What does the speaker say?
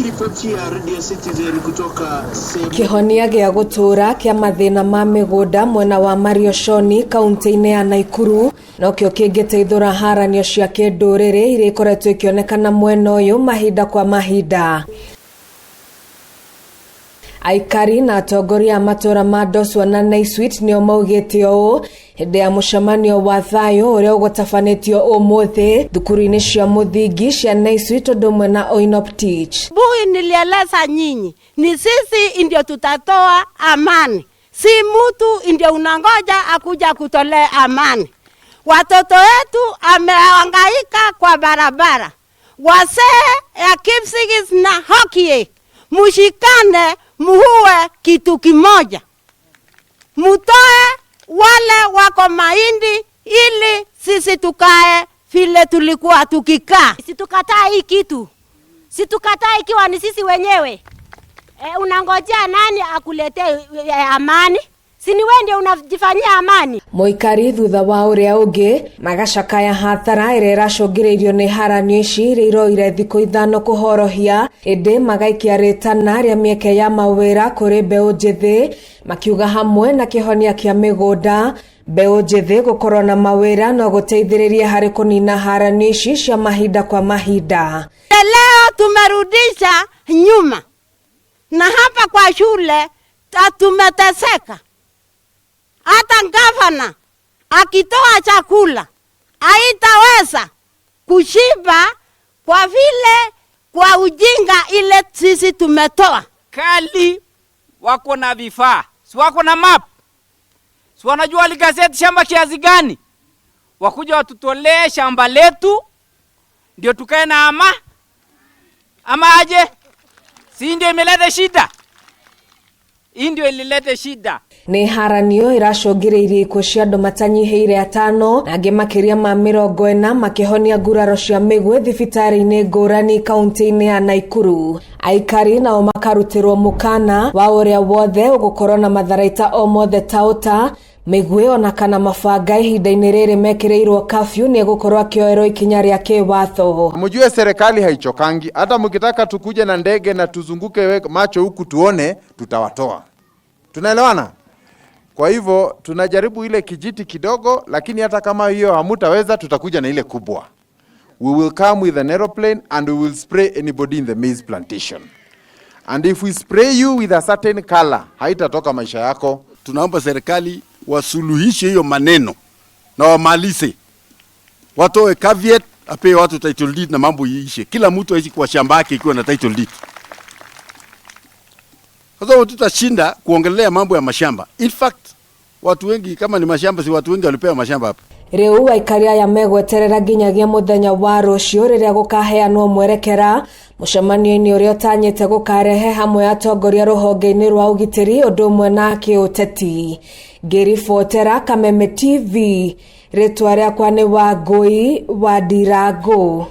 Nikiripotia Radio Citizen kutoka sehemu Kĩhonia gĩa gũtũũra kĩa mathĩna ma mĩgũnda mwena wa Marioshoni kaunti-inĩ ya Naikuru nokĩo kĩngĩteithũra haranio cia kĩndũrĩrĩ iria ikoretwo ikĩonekana mwena ũyũ mahinda kwa mahinda. Aikari na atongoria a matũũra ma Ndoswa na Naiswit nĩo maugĩte ũũ hĩndĩ ya mũcemanio wa thayũ ũrĩa ũgũtabanĩtio ũmũthĩ thukuru-inĩ cia mũthingi cia Naiswit ũndũ ũmwe na Oinoptich. Bui nilieleza nyinyi, ni sisi ndio tutatoa amani, si mtu ndio unangoja akuja kutolea amani. Watoto wetu amehangaika kwa barabara, wasee ya Kipsigis na Hokie, mushikane, muue kitu kimoja, mutoe wale wako mahindi ili sisi tukae vile tulikuwa tukikaa. Situkataa hii kitu, situkataa ikiwa ni sisi wenyewe. E, unangojea nani akuletee amani? Si ni wewe ndio unajifanyia amani? Mũikari thutha wa ũrĩa ũngĩ magacakaya hathara ĩrĩa ĩracũngĩrĩirio nĩ haranio ici iria iroire thikũ 5 kũhorohia, ĩndĩ magaikia rĩtana rĩa mĩeke ya mawĩra kũrĩ mbeũ njĩthĩ, makiuga hamwe na kĩhonia kĩa mĩgũnda mbeũ njĩthĩ gũkorwo na mawĩra no gũteithĩrĩrie harĩ kũnina haranio ici cia mahinda kwa mahinda. Leo tumerudisha nyuma, na hapa kwa shule tumeteseka. Hata gavana akitoa chakula haitaweza kushiba kwa vile kwa ujinga ile sisi tumetoa. Kali wako na vifaa, si wako na map, si wanajua waligazeti shamba kiasi gani, wakuja watutolee shamba letu ndio tukae na ama aje? Si ndio imeleta shida? Hii ndio ilileta shida. Nĩ haranio ĩracũngĩrĩirie ikuũ cia andũ matanyihĩire 5 na angĩ makĩria ma 40 makĩhonia nguraro cia mĩgwĩ thibitarĩ-inĩ ngũrani kaunti-inĩ ya Naikuru. Aikari nao makarutĩrwo mũkana wa ũrĩa wothe ũgũkorwo na matharaita o mothe ta ũta, mĩgwĩ ona kana mabanga ihinda-inĩ rĩrĩ mekĩrĩirwo kafyu nĩ egũkorwo akĩoerwo ikinya rĩa kĩwatho. Mjue serikali haichokangi, hata mkitaka tukuje na ndege na tuzunguke macho huku tuone, tutawatoa. Tunaelewana? Kwa hivyo tunajaribu ile kijiti kidogo, lakini hata kama hiyo hamutaweza, tutakuja na ile kubwa. We will come with an aeroplane and we will spray anybody in the maize plantation. And if we spray you with a certain color, haitatoka maisha yako. Tunaomba serikali wasuluhishe hiyo maneno na wamalize. Watoe caveat, apewe watu title deed na mambo iishe. Kila mtu aishi kwa shamba yake ikiwa na title deed. Sasa tutashinda kuongelea mambo ya mashamba. In fact, watu wengi kama ni mashamba, si watu wengi walipewa mashamba hapa. Rĩu aikari aya megweterera nginyagia mũthenya wa rũciũ rĩrĩa gũkaheanwo mwerekera mũcemanio-inĩ ũrĩa ũtanyĩte gũkarehe hamwe atongoria rũhonge-inĩ rwa ũgitĩri ũndũ ũmwe na kĩũteti. Ngĩribotera Kameme TV, rĩtwa rĩakwa nĩ Wangũi wa Ndirango.